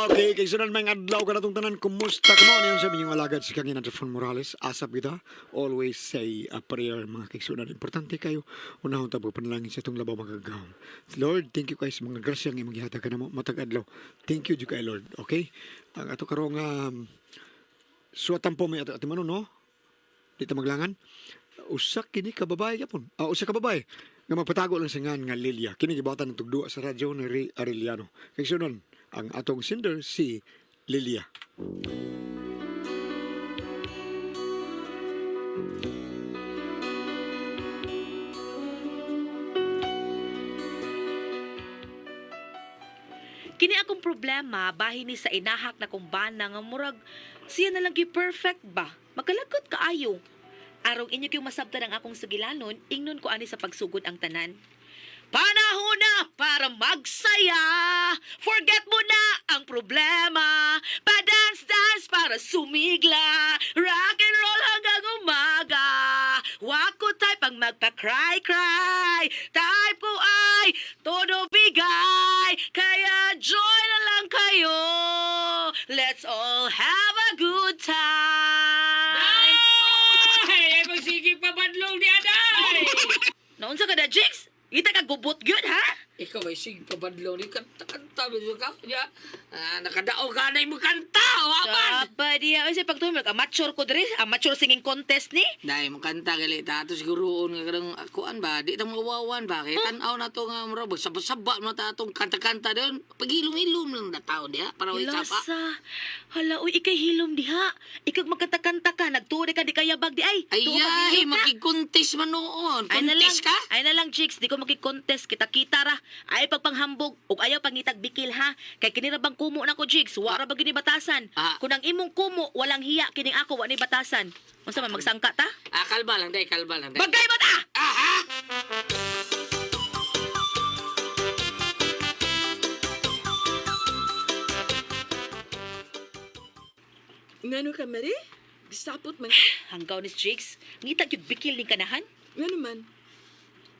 Okay, kay sunan may adlaw ka natong tanan, kumusta ka mo? Niyon sa minyong alagad si Kangina Trifon Morales. Asap kita, always say a prayer mga kaigsunan. Importante kayo, unahon ta panalangin sa itong labaw magagahom. Lord, thank you kay sa mga grasya nga imong gihatag kanamo matag adlaw. Thank you jud kay Lord. Okay? Ang ato karong suwatan po may ato ati manon, no? Di ta maglangan. Usa kini ka babae gyapon. Ah, usa ka babae nga magpatago lang sa ngan nga Lilia. Kini gibatan ng tugduwa sa radyo ni Ray Arellano. Kay sunon, ang atong sender si Lilia. Kini akong problema bahin ni sa inahak na kong bana nga murag siya na lang gi perfect ba. Magkalagot kaayo. Arong inyo kyong masabtan ang akong sugilanon, ingnon ko ani sa pagsugod ang tanan. Panahon na para magsaya. Forget mo na ang problema. Pa-dance-dance para sumigla. Rock and roll hanggang umaga. Wako type ang magpa-cry-cry. Type ko ay todo bigay. Kaya join na lang kayo. Let's all have a good time. Ay, ay magsige pa badlong di aday. Naunsa ka na, Jigs? Ita ka gubot gyud, ha? Ikaw ay sige pa badlong di kanta kanta medyo ka. Ya, ah, nakadao ka na imo kanta, wa man. Aba diya. Oy, sa pagtuloy, amateur ko diri. Amateur singing contest ni. Dai mo kanta gali ta ato siguroon nga kanang kuan ba di ta mawawan ba kay tan-aw na to nga mura saba-saba man ta atong kanta-kanta doon pagilom-ilom lang na taon diha para way sapa. Hilasa. Hala, uy, ikay hilom diha. Ikaw magkanta-kanta ka. Nagtuo ka, di kaya bag di ay. Ay, Tuo ka, ay, hilom ka. makikontest man noon. Ay na lang, Contest ka? ay na lang, Jigs. Di ko makikontest. Kita-kita ra. Ay pagpanghambog. Ug ayaw pangitag bikil, ha? Kay kinira bang kumo na ko, Jigs? Wa ra ba gini batasan? Ah. Kung ang imong kumo, walang hiya. Kining ako, wa ni batasan. Unsa man, magsangka ta? Ah, kalma lang dai, kalma lang dai. Bagay ba ta? Aha! Ngano ka, Mary? Gisapot man ka? Hanggaw ni Jigs. Ngita gyud bikil ning kanahan. Ngano man?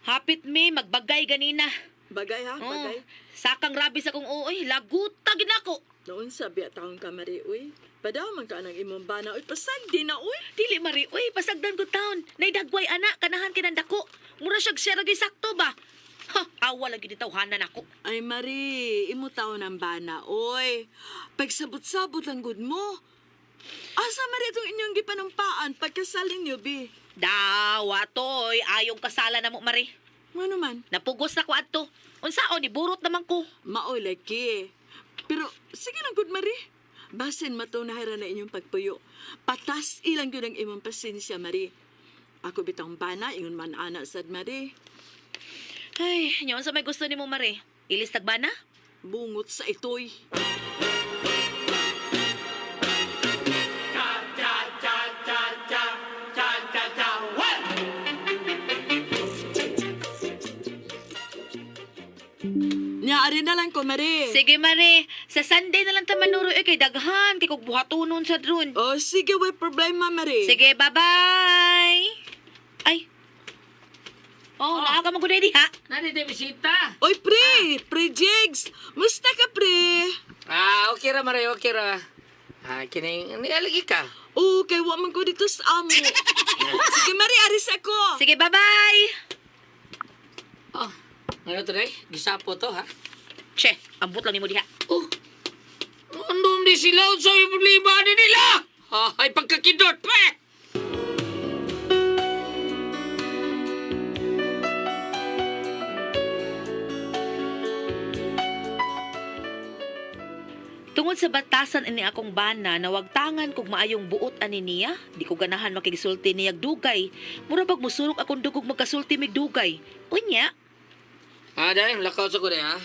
Hapit me, magbagay ganina. Bagay ha, Oh, bagay. sakang rabis akong ooy, laguta gid nako. Noon sa biya taon ka, Mary, uy. Padaw man ka ng imong bana, uy. Pasag di na, uy. Dili mari, uy, pasagdan ko taon. Naidagway ana, kanahan kinandako. Mura siyag siya ragay sakto ba? Ha, awa lagi ni tawhanan ako. Ay, Mary, imo taon ang bana, uy. Pagsabot-sabot ang good mo. Asa, Mary, itong inyong gipanumpaan pagkasal ninyo, bi? Dawa toy, ayong kasala na mo mari. Ngano man? Napugos na ko adto. Unsaon ni burot naman ko. Maoy lagi. Pero, sige lang, good, Mary. Basin matunahira na inyong pagpuyo. Patas ilang yun ang imong pasensya, Mary. Ako bitang bana, ingon man ana sad, Mary. Ay, nyo unsa may gusto nimo mari? Ilis tagbana? Bungot sa itoy. Nya, ari na lang ko, Mary. Sige mari, sa Sunday na lang ta manuro eh, kay daghan kay kog buhatonon sa drone. Oh, sige, way problema, Mary. Sige, bye-bye. Ay. Oh, naa ka man gud diha. Nani de bisita. Oy, pre! Pre Jigs! Musta ka, pre? Ah, okay ra Maray, okay ra. Ah, kining nialagi ka. Oo, kay wa man ko dito sa amo. Sige, Mary, aris ako. Sige, bye-bye. Oh, ano to day? Gisapo to ha. Che, ambot lang nimo diha. Oh. Andom di sila sa problema ni nila. Ah, ay pagkakidot pa. eh. Tungod sa batasan ini akong bana nawagtangan kog maayong buot ani niya, di ko ganahan makigsulti niyag dugay. Mura bag musurok akong dugog magkasulti mig dugay. Unya, Ah, day, lakaw sa ko day ha.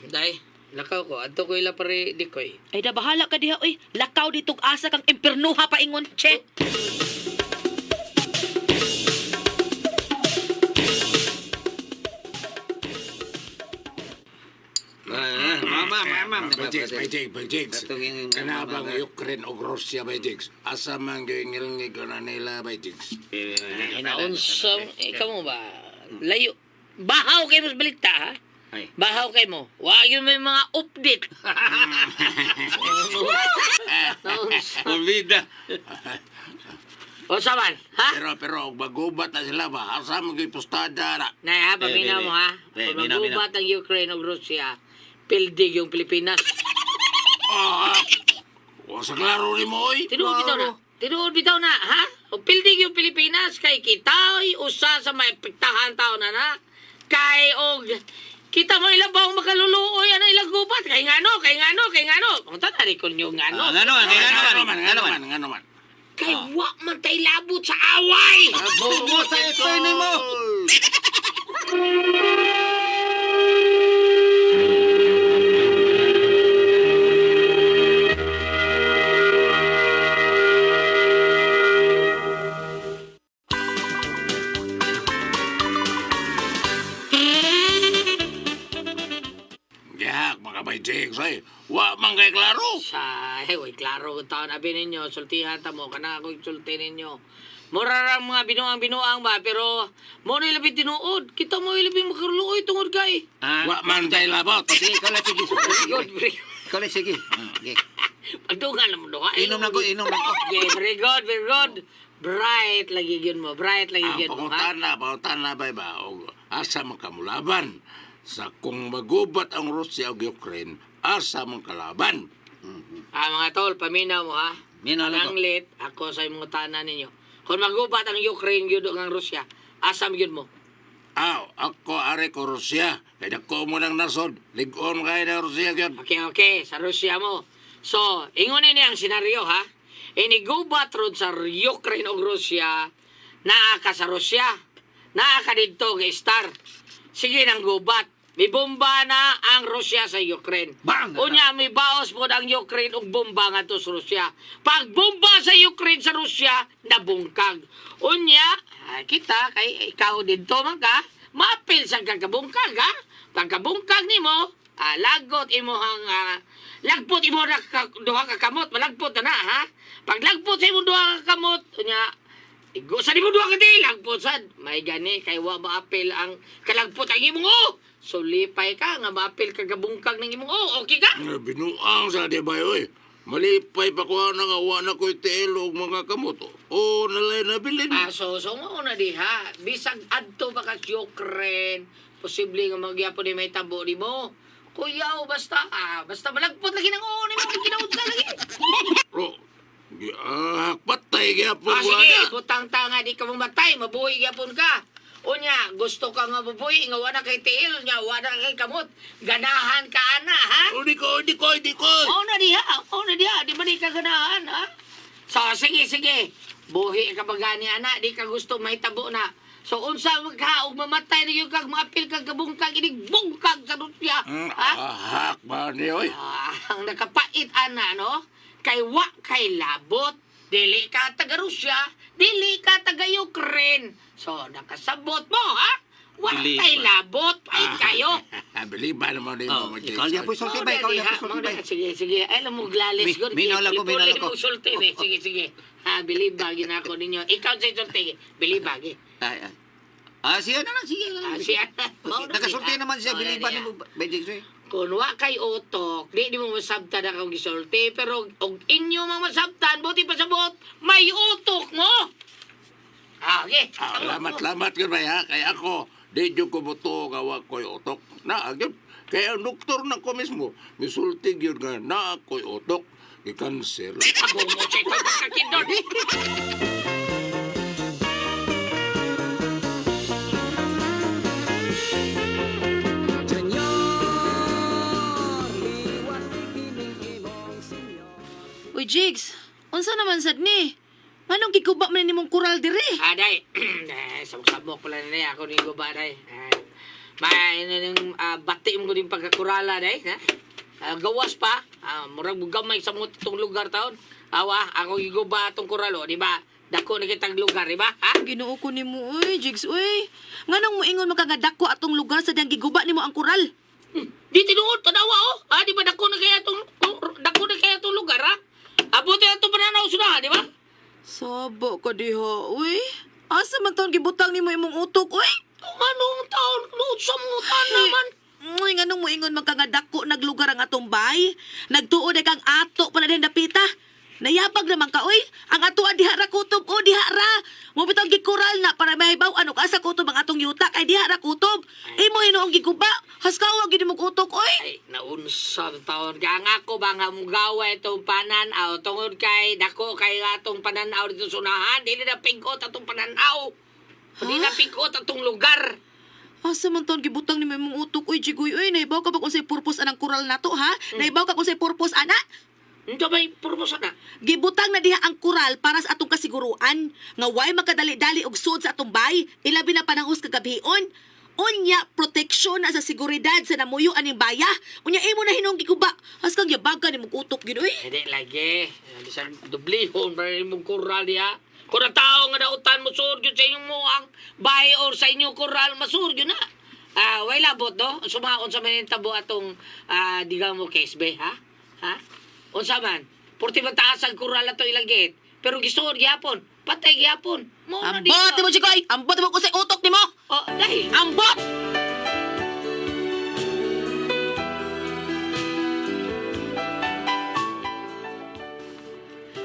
Day, lakaw ko. Adto ko ila pare dikoy. ay da bahala ka diha oy. Lakaw ditong asa kang impernuha paingon, che. Ah, mama, mama. Bajigs, bajigs, bajigs. Kana bang Ukraine o Russia, bajigs? Asa man gingilngig ko na nila, bajigs? Ay, naunsa, ikaw mo ba? Layo. Bahaw kayo mas balita, ha? Ay. Bahaw kayo mo. Wa yun may mga update. Naunsa. Pabida. Unsa man, ha? Pero pero og magubat na sila ba? Asa man gyud postada na. Nay, ha, paminaw Eh, mo, ha? eh, Kung minaw, minaw. magubat ang Ukraine o Russia, pildig yung Pilipinas. Ah. Wa sa klaro nimo oy. Tinuod bitaw na. Tinuod bitaw na, ha? O pildig yung Pilipinas kay kita'y usa sa maepektahan tao na na. Kay og kita mo ilang baong makaluluoy ana ilang gubat kay ngano kay ngano kay ngano. Ang tatari ko niyo ngano. Ah, ngano man, kay ngano man, man, ngano man. ngano man. Kay wa man tay labot sa away. Bugo sa ito nimo. Yak, mga bay Jigs ay. Wa man kay klaro. Sa hey, way klaro ko taon abi ninyo, sultihan ta mo kana ako sulti ninyo. Mura ra mga binuang-binuang ba pero mo na ilabi tinuod. Kita mo ilabi makaluluoy tungod kay. Ah, Wa man tay labot. sige, ikaw lang, sige. Good, very good. Ikaw lang, sige. Sige. Pagdungan na mo duha. Inom lang ko, inom lang ko. Okay, very good, very good. Bright lagi yun mo, bright lagi Ang yun mo, ha? pangutana bay ba og asa man kamulaban sa kung magubat ang Russia ug Ukraine, asa man kalaban. Ah, mga tol, paminaw mo, ha? Minaw lang ko. Anglit, ako sa imong tanan ninyo. Kung magubat ang Ukraine gyud ug ang Russia, asam gyud mo. Aw, ako are ko Russia. Kay dako mo nang nasod. Lig-on kay na Russia gyud. Okay, okay, sa Russia mo. So, ingon ni ang senaryo, ha? Inigubat ron sa Ukraine ug Russia, naa ka sa Russia. Naa ka didto kay Star. Sige nang gubat. Mibomba na ang Russia sa Ukraine. Bang! Unya, may baos po ang Ukraine og bomba nga to sa Russia. Pag bomba sa Ukraine sa Russia, nabungkag. Unya, ah, kita, kay ikaw didto man ka, maapil sa kagabungkag, ha? Pagkabungkag nimo, ah, lagot imo ang lagpot imo na ka, duha ka kamot, malagpot na na, ha? Pag lagpot sa imong duha ka kamot, unya, igo sa nimo duha ka di, lagpot sad. May gani kay wa maapil ang kalagpot ang imong o. So lipay ka nga maapil ka kabungkag ng imong o. Okay ka? Nga, Binuang sa di bay oy. Malipay pa ko na nga wa na ko'y tiil og mga kamot. O nalay nabilin. Ah, so mao na diha. Bisag adto ba ka sa Ukraine, posible nga magyapon ni may tabo nimo. Kuyaw, basta, ah, basta malagpot lagi ng oo nimo, ginaud ka lagi. Ro, ah, patay gyapon Ah, wa sige, na. butang tanga, di ka mamatay, mabuhi gyapon ka. Unya, gusto ka nga mabuhi, nga wala kay tiil, nga wala kay kamot. Ganahan ka, ana, ha? O di ko, di ko, di ko. Oo na diha, oo na diha, di ba di ka ganahan, ha? So, sige, sige. Buhi ka ba gani, ana, di ka gusto mahitabo na. So, unsa magka, ug mamatay na yun kag, maapil kag kabungkag, inig bungkag sa Rusya, ha? Ahak ba ni oy? Ah, ang nakapait ana no kay wa kay labot dili ka taga Rusya, dili ka taga Ukraine. So nakasabot mo ha, wa Dili kay ba? labot ay kayo. Biliban naman din Oh, mo. ikaw lang po sulti ba? Ikaw Mao lang na po sulti diha, mao ba? na. Sige, sige. Ay, alam mo, glalis. Minaw lang ko, minaw lang ko. Sulti, eh. Sige, sige. Ha, bilibagi na ako ninyo. Ikaw sa sulti. Bilibagi. Ay, ay. Ah, siya na lang, sige na lang. Ah, siya. Mao na Nakasulti diha. naman siya, Mao na biliban diha. mo. Bay Jigs, eh. Kung wa kay utok, di mo masabtan akong gisulti, pero og inyo mang masabtan, buti pa sabot, may utok mo! Ah, okay. Ah, lamat, lamat yun ba ha? Kaya ako, di dyan ko buto nga wa ko'y utok. Na, yun. Kaya ang doktor na ko mismo, misultig yun nga, na ako'y utok. Gikanser. Abo mo, check ang kakindon. Uy, Jigs, unsa naman sad ni? Nganong giguba man nimong kural dire? Ah, day. Eh, sabok-sabok pala na ako ni guba, day. Ah, may nang bati mo din pagkakurala, day. Ha? Ah, gawas pa. Ah, murag gamay sa mga itong lugar taon. Awa, ako giguba atong kuralo, di ba? Dako na kitang lugar, di ba? Ha? Ginoo ko nimo uy, Jigs uy. Nganong moingon man ka nga dako atong lugar sa diyang giguba nimo ang kural? Di tinuod, tanawa oh. Ha, di ba dako na kaya itong dako na kaya itong lugar, ha? Abuti na itong pananaw sudah, di ba? Sabo ka diha, uy. Asa man taon gibutang nimo imong utok, uy? Kung anong taon, nood sa mga taon naman. Uy, nganong moingon man ka nga dako naglugar ang atong bay? Nagtuo na kang ato pa na din dapita. Nayabag naman ka, oy. Ang atoa diha ra kutob, o diha ra. Mo bitong gikural na para mahibaw ano ka sa kutob ang atong yuta kay diha ra kutob. Imo hinuong giguba. Haskawa gid mo kutok, oy. Ay, naunsa taon. Kaya nga ako ba nga mugawa itong pananaw tungod kay dako kay atong pananaw dito sa unahan. Dili na pigot atong pananaw. Dili na pigot atong lugar. Asa man taon gibutang ni imong utok, oy, Jigoy, oy. Nahibaw ka ba kung say purpose anang kural nato, ha? Nahibaw ka kung say purpose ana? Ito ba'y purpose na? Gibutang na diha ang kural para sa atong kasiguruan nga way makadali-dali og sud sa atong bay, ilabi na panangos kagabhion. Unya proteksyon na sa seguridad sa namuyo aning baya. Unya imo na hinong giguba. Haskang yabagan nimong utok gid oy. Hindi lagi. Bisan dublihon pa rin mong kural diha. Kung ang tao nga dautan mo sur yun sa inyong muang bahay or sa inyong kural, masur yun na. Ah, way labot do. Sumaon sa manintabo atong diga mo case be, ha? Ha? Unsa man? Porti man taas ang kural ato ilagit. Pero gisuod gyapon, patay gyapon. Mo na dito. Ambot mo Jigoy, ambot mo kung sa utok nimo. Oh, dai. Ambot!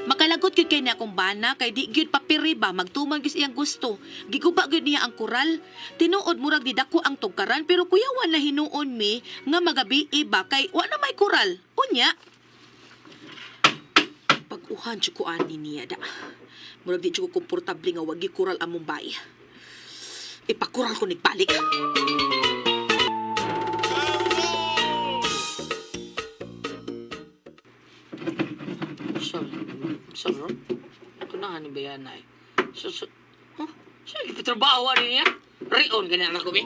Makalagot gyud kay niya akong bana kay di gyud papiri ba magtuman gyud sa iyang gusto. Giguba gyud niya ang kural. Tinuod murag di dako ang tugkaran pero kuyawan na hinuon mi nga magabi iba kay wa na may kural. Unya. Pag-uhan jud ko ani niya da. Murag di jud ko komportable nga wagi kural among bay. Ipakural ko nigbalik. Sa sa bro. Kunahan ni Bayana eh. So, so, huh? Sa trabaho ani niya? Rion ganyan ako be.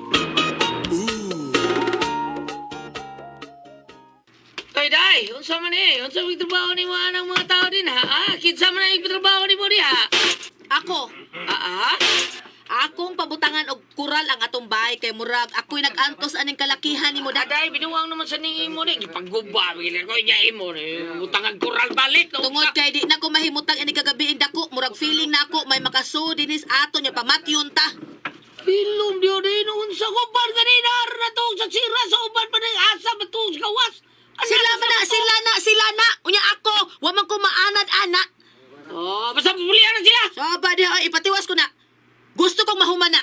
Toy day, unsa man eh? Unsa man trabaho nimo anang mga tao din ha? Ah, kinsa man ang trabaho nimo diha? Ako, Ah, ah? akong pabutangan og kural ang atong bahay kay murag ako'y nag-antos aning kalakihan nimo da. Aday, binuwang naman sa ning imo ni gipagguba bigla ko nya imo ni butang ang kural balik no. Tungod kay di na ko mahimutang ini kagabi dako, murag feeling na ako may makaso dinis ato nya pamatyon ta. Hilom diyo din unsa ko ban ganina na to sa sira sa uban pa ning asa batong sa gawas. Ano Sila man na, sila na, sila na. Unya ako, wa man ko maanad ana. Oh, basta pulihan na sila. So ba di ay, ipatiwas ko na. Gusto kong mahumana.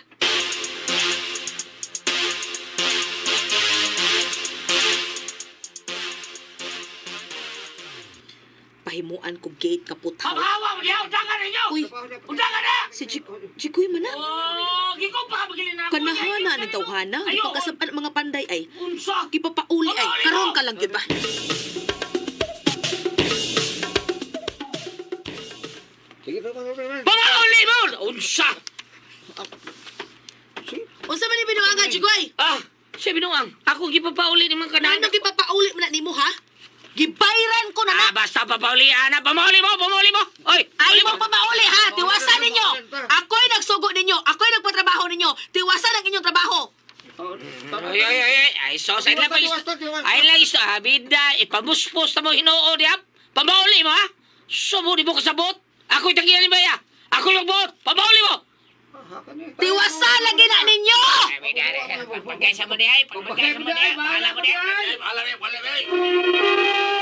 Pahimuan ko gate kaputhaw. Hawa mo diha, undangan ninyo. Uy, Undangan na. si Jikoy man na. Oh, giko pa ka magilin na ako. Kanahana ng tawhana, Ayo, gipagkasab mga panday ay. Unsa? Gipapauli ay, karon ka lang gyud ba? Sige, pa, pa, pa, pa. Pamauli mo! Unsa? Unsa man ni binuangan, Jikoy? Ah, siya binuang. Ako gipapauli ni mga kanahan. Ano gipapauli mo na nimo ha? Gibayran ko na na. Ah, basta papauli, ana. Pamauli mo, pamauli mo. Oy, Ay mo pamauli ha, tiwasan ninyo. Ako'y nagsugo ninyo, ako'y nagpatrabaho ninyo. Tiwasan ang inyong trabaho. Ay, ay, ay, ay, ay, so, sa ilang pag Ay, lang iso, ah, bida, ipamuspos na mo hinuo diha. Pamauli mo, ha? Subo di mo kasabot. Ako'y tagiyan ni Baya. Ako yung buot. Pamauli mo! Tiwasan lagi na ninyo. Ay, bida, pagkaysa mo diha, pagkaysa mo diha, bahala mo diha. Bahala mo, bahala mo.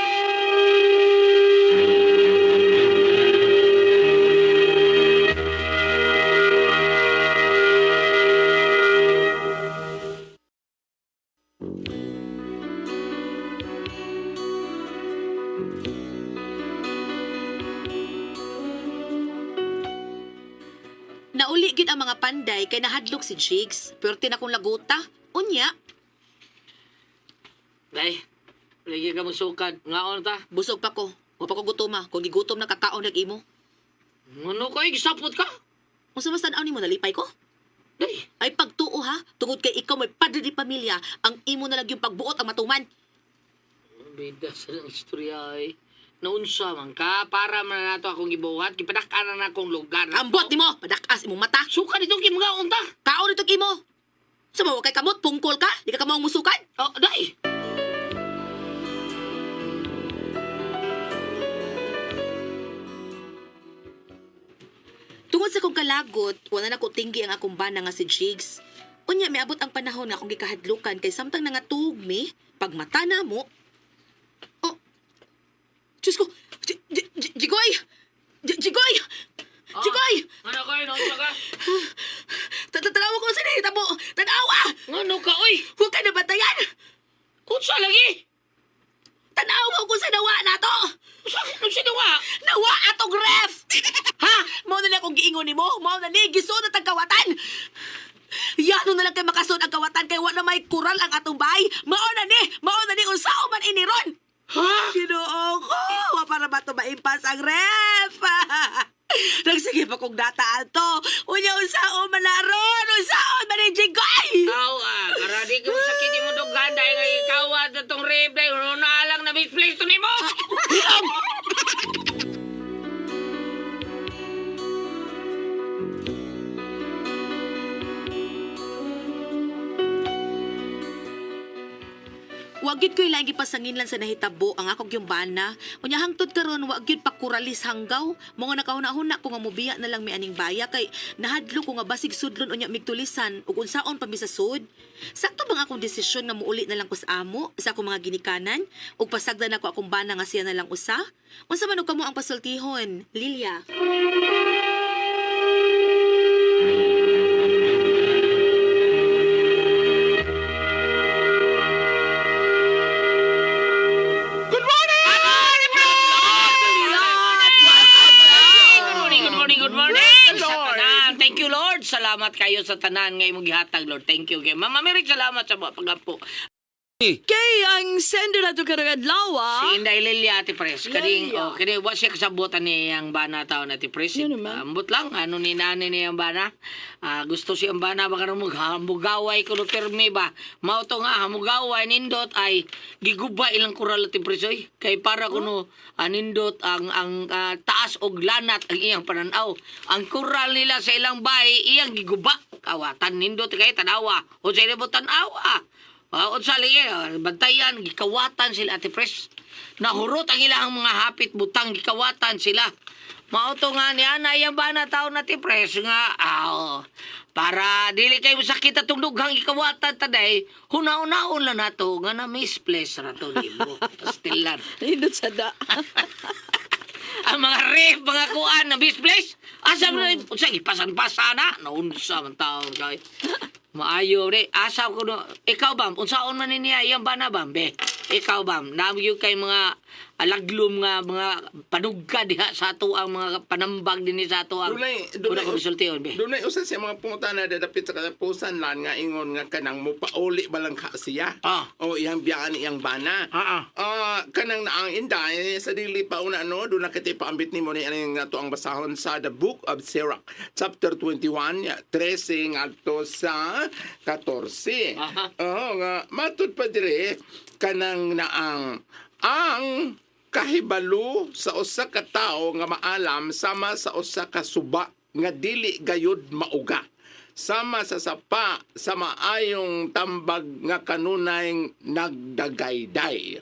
Nauli gid ang mga panday kay nahadlok si Jigs. Pwerte na kong laguta. Unya, Day, lagi ka mong Ngaon ta. busog pa ko. Wa pa ko gutoma. Kung gigutom na kakaon nag imo. Ano ko, gisapot ka? Unsa mas tan-aw nimo nalipay ko? Day, Ay pagtuo ha, tungod kay ikaw may padre di pamilya, ang imo na lang yung pagbuot ang matuman. Bida sa lang istorya ay. Naunsa man ka, para man na nato akong gibuhat, gipadak-anan na akong lugar. Ambot nimo, padakas imong mata. Suka dito kay mga unta. Kaon nito imo. Sa mga kay kamot, pungkol ka, di ka kamao musukan. Oh, day. Tungod sa kong kalagot, wala na ko tinggi ang akong bana nga si Jigs. Unya miabot ang panahon nga akong gikahadlukan kay samtang nangatug mi, pagmata na mo. Oh. Diyos ko. Jigoy! Jigoy! Jigoy! Ano ka, no? Ka? Tatanawa ko sa nahitabo! Tanawa! Ngano ka, oy? Huwag ka na bantayan! Unsa lagi? Tanawa ko sa nawa na to! Unsa unsa nawa? Nawa atong ref! Ha? Mao na lang akong giingon nimo. Mao na ni gisod at ang kawatan. Yano na lang kay makasod ang kawatan kay wa na may kural ang atong bahay. Mao na ni, mao na ni unsaon man ini ron. Ha? Ginoo ko, wa para ba to maimpas ang ref? Nagsige pa kong data ato. Unya unsaon man na ron, unsaon man ni Jigoy. Aw, ah, para di ko sakit imo dughan dahil nga ikaw at itong rape dahil na lang na misplace to nimo. Wa gyud ko'y lagi pasanginlan sa nahitabo ang akong yung bana. Unya hangtod karon wa gyud pakuralis hanggaw. Mga nakahuna-huna ko nga mobiya na lang mi aning baya kay nahadlo ko nga basig sudlon unya migtulisan ug unsaon pa mi sa sud. Sakto bang akong desisyon nga muuli na lang ko sa amo sa akong mga ginikanan ug pasagdan ako akong bana nga siya na lang usa? Unsa man og kamo ang pasultihon, Lilia? Good morning! Good morning, good morning, good morning. Sa Lord. tanan. Thank you, Lord. Salamat kayo sa tanan nga imong gihatag, Lord. Thank you. Kay Mama Mary, salamat sa mga pagampo. Kay ang sender nato karong adlaw. Si Inday Lilia, Ate Pres. Kaning, Lilia. oh, kini, wa siya kasabutan ni ang bana tao na, Ate Pres. Yun naman. Ambot lang, ano ni nani ni ang bana. Ah, gusto si ang bana, baka nung hamugaway ko no pirmi ba. Mao to nga, hamugaway, nindot ay giguba ilang kural, Ate Pres, oy. Kay para kuno, nindot ang taas og lanat ang iyang pananaw. Ang kural nila sa ilang bahay, iyang giguba. Kawatan nindot kay tanawa. O sa ilang tanawa. Ah, unsa lagi, bantayan, gikawatan sila Ate Pres. Nahurot ang ilang mga hapit butang, gikawatan sila. Mao to nga ni ana iyang bana taon na Ate Pres nga aw, para dili kayo sakit atong dughang gikawatan taday, huna-unaon lang nato nga na misplace ra to nimo. Pastilan. Nindot sa da. Ang mga ref, mga kuan na misplace. Asa man na unsa gipasan-pasa na naunsa man taon kay. Maayo re, asa ko no. Ikaw bam, unsaon man niya iyang bana bam be. Ikaw bam, naamyo kay mga alaglom nga mga panugka diha sa ato ang mga panambag dinhi sa ato ang Dunay Una ko misultihon be. Dunay usa sa mga pangutana na dapit sa katapusan lan nga ingon nga kanang mopauli ba lang ka siya. Ah. O iyang biyaan iyang bana. Ah, ah. Ah, kanang naang inday sa dili pa una no doon na kita paambit nimo ni aning nato ang basahon sa The Book of Sirach chapter 21 13 ngadto sa 14. Aha. Oo nga matud pa dire kanang naang ang kahibalo sa usa ka tawo nga maalam sama sa usa ka suba nga dili gayud mauga sama sa sapa sa maayong tambag nga kanunay nagdagayday.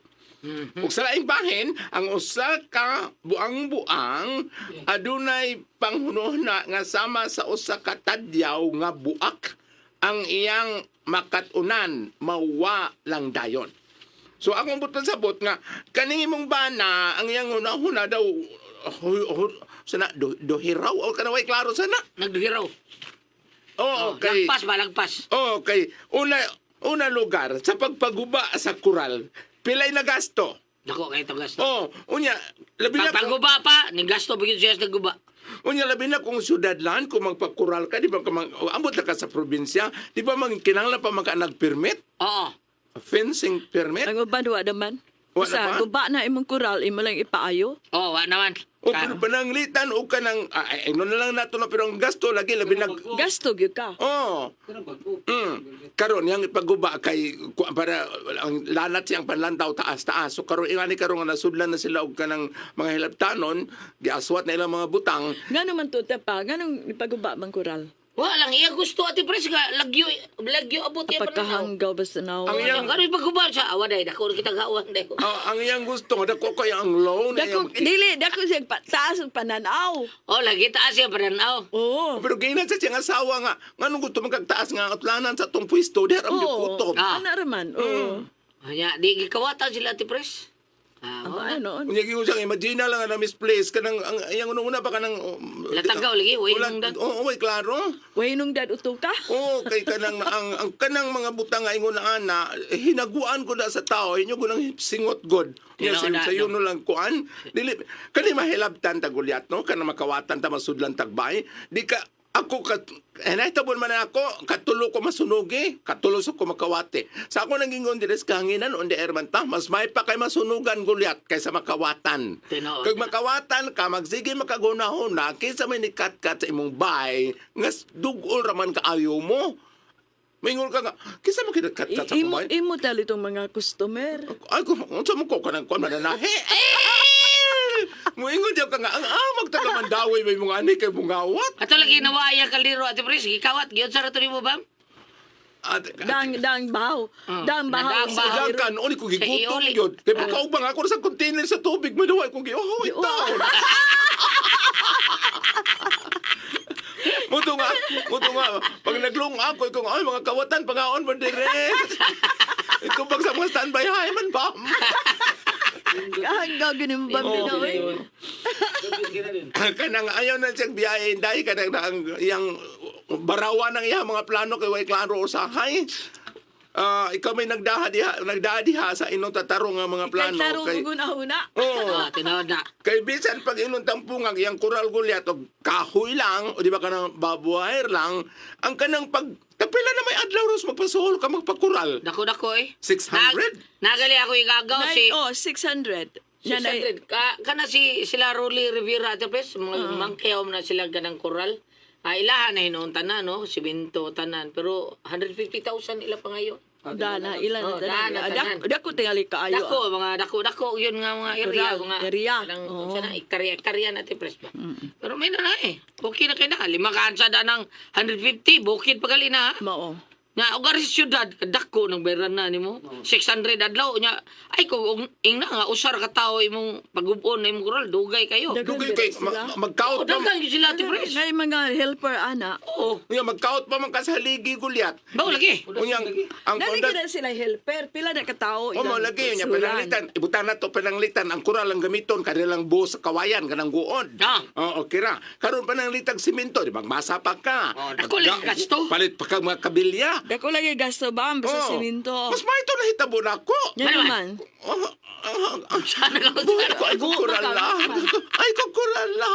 Ug sa laing bahin, ang usa ka buang-buang adunay panghunuhna nga sama sa usa ka tadyaw nga buak ang iyang makatunan mawa lang dayon. So akong butan sabot nga kaning imong bana ang iyang hunahuna daw sana dohiraw o kanaway klaro sana. Nagduhiraw. Oo, Oh, kay lagpas ba lagpas. Oo, kay una una lugar sa pagpaguba sa kural, pilay na gasto. Dako kay to gasto. Oh, unya labi na Pag kung, pagguba pa, ni gasto bigid siya sa guba. unya labi na kung syudad lan kung magpakural ka, di ba ka mag, oh, ambot na ka sa probinsya, di ba mang kinahanglan pa magka nagpermit, Oo. fencing permit. Ang uban wa naman. Wa Sa naman? guba na imong kural imo lang ipaayo. Oo, wa naman. O pero pananglitan o ka ng ay, ay, na lang nato na pero ang gasto lagi labi na. Gasto gyud ka. Oh. Karon yang ipaguba kay para ang lanat siyang panlantaw taas-taas. So karon ingani karon nga nasudlan na sila og kanang mga hilabtanon, giaswat na ilang mga butang. Ngano man to pa, nganong ipaguba man kural? Wala lang iya gusto, Ate Pres, nga lagyo, lagyo abot iya pananaw. Pagkahanggaw basta na. Ang iyang Karon paghuban siya, awa day, dako kita gawan day. Ah, ang iyang gusto nga dako kay ang loan. Dako, iyang- dili, dako siya taas ang pananaw. Oh, lagi taas iya pananaw. Oo. Pero ginan sa siyang asawa nga, nganong gusto magkagtaas nga ang atlanan sa tong pwesto, diha ra Oo. gyud kutob. Ah. Ana raman. Oo. Anya, di gikawatan sila, Ate Pres. Ah, Ang wala. ano. Unya gyud siyang imagine lang nga na misplace kanang ang iyang unang-una pa kanang Latagaw lagi, way Wala- nung dag. Oo, way klaro. Way nung dad uto ka. Oo, kay kanang ang kanang mga butang nga ingon na ana, hinaguan ko na sa tao, inyo ko nang singot god. Nya Tinuod na, sa sayo no lang kuan. Dili kani mahilabtan ta gulyat no, kanang makawatan ta masudlan tagbay. Di ka ako kat hinahitabo man na ako katulo ko masunugi, katulo sa ko makawate. Sa ako nagingon diri sa kahanginan on the air man ta, mas may pa kay masunugan gulyat kaysa makawatan. Tinuod Kag na. makawatan ka, magsige makagunahon kaysa may nikat-kat sa imong bay, nga dugol raman kaayo mo. Maingon ka nga, kaysa mo kinatkat-kat sa Imo akong bay. imo tali itong mga customer. Ay, kung unsa mo ko kanang kuan mananahi. Eh! Moingon diya ka nga, ang amag taga Mandawi may mga ani kay bungawat. Ato lagi nawaya kaldero, Ate Pres, gikawat gyud sa rato nimo bam. At, Dang dang bahaw. Mm. Dang bahaw. Dang sa bahaw. Dang kan, uni ko Sa gigutom iuli. yun. Kay pagkaubang ako sa container sa tubig, maduway ko giuhaw taon. Muto nga, pag naglung ako, ikaw nga, ay, mga kawatan, pangaon mo dire. Ito pag sa mga standby, hay man ba? Kahanggaw gini mo bam Oo. binoy. Kanang ayaw na siyang biyahe, dahil kanang ang iyang barawan ng iyang mga plano kay way klaro usahay. Ah, ikaw may nagdaha diha, nagdaha diha sa inong tatarong nga mga Kay plano tarong kay ug una. Oo. Ah, tinuod na. Kay bisan pag inong tampungag iyang kural gulyat og kahoy lang o di ba kanang babuhair lang ang kanang pag tagpila na may adlaw ros magpasuhol ka magpakural. Dako dako eh. 600? Nagali ako igagaw si Oh, 600. Yan ay 600. Ka, kana si sila Rolly Rivera, Ate Pres, mga mangkyaw na sila ganang koral. Ah, ilahan na hinuon tanan, no? Siminto tanan. Pero 150,000 ila pa ngayon. dana ilan Oh, na tanan. dana, Ah, tanan. Dako tingali kaayo. Dako, mga dako, dako, yun nga mga area, Koral, mga area. Kanang, Oo. sana, hektarya, hektarya na, Ate Pres ba? Pero may na na eh. Okay na kayo na. Lima ka sa danang 150, bukid pa gali na. ha? Mao. Nga, og ari sa syudad, kadako ng bayran na nimo. 600 adlaw nya. Ay kung ingna nga usar ka tawo imong pagubon na imong koral, dugay kayo. Daghan Dugay kay diri sila. magkaot Oh, pa daghan gyud sila, Ate Pres. Ngay mga helper ana. Oo. unya magkaot pa man ka sa haligi gulyat. Bao lagi. Unyang ang Dali konda gid sila helper. Pila na ka tawo O mo lagi nya pananglitan, ibutan na to pananglitan ang kural ang gamiton kanilang buo sa kawayan kanang guod. Ah. Oo, okay ra. Karon pananglitag simento, di magmasa pa ka. Oh, dako lagi gasto. Palit pa ka mga kabilya. Dako lagi gasto ba sa Oo. simento. Mas may ito nahitabo na ako. Yan Ano man? naman. Oh, ah, ah, Sana ka Buhay ko, ay kukurala. Ay kukurala.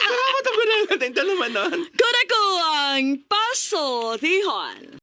Salamat ako na natin dalaman nun. Kurako ang Paso Tihon.